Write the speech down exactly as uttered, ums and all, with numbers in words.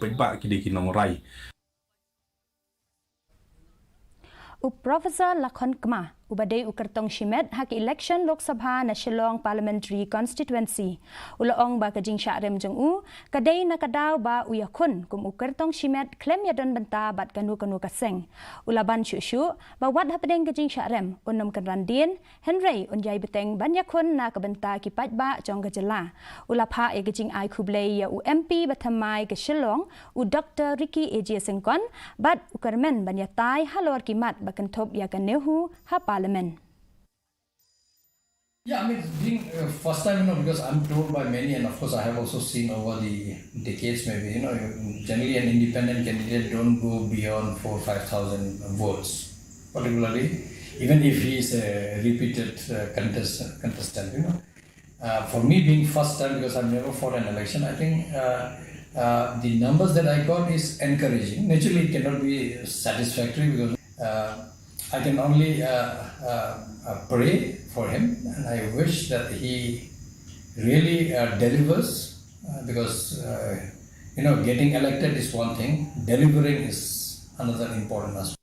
paidbah ki dei ki nongrai. U Professor Lakhon Kma, uba dei u kyrtong shimet ha ki election Lok Sabha na Shillong Parliamentary Constituency, u la ong ba ka jingshah rem jong u ka dei na ka daw ba u ïakhun kum u kyrtong shimet khlem ïadon bynta bad kano kano ka seng. U la ban shuh shuh ba wat hapdeng ka jingshah rem un ym kynran dien, hynrei un ïai bteng ban ïakhun na ka bynta ki paidbah jong ka jylla. U la phah ïa ka jingai khublei ïa u M P bathymmai ka Shillong, u Doctor Ricky A J Syngkon, bad u kyrmen ban ïatai halor ki mat ba kynthup ïa ka NEHU ha Parliament. Yeah, I mean, being uh, first time, you know, because I'm told by many, and of course I have also seen over the decades, maybe, you know, generally an independent candidate don't go beyond four, five thousand votes, particularly even if he is a repeated uh, contest, contestant, you know. Uh, for me being first time, because I've never fought an election, I think uh, uh, the numbers that I got is encouraging. Naturally, it cannot be satisfactory because uh, I can only uh, uh, uh, pray for him, and I wish that he really uh, delivers uh, because uh, you know, getting elected is one thing, delivering is another important aspect.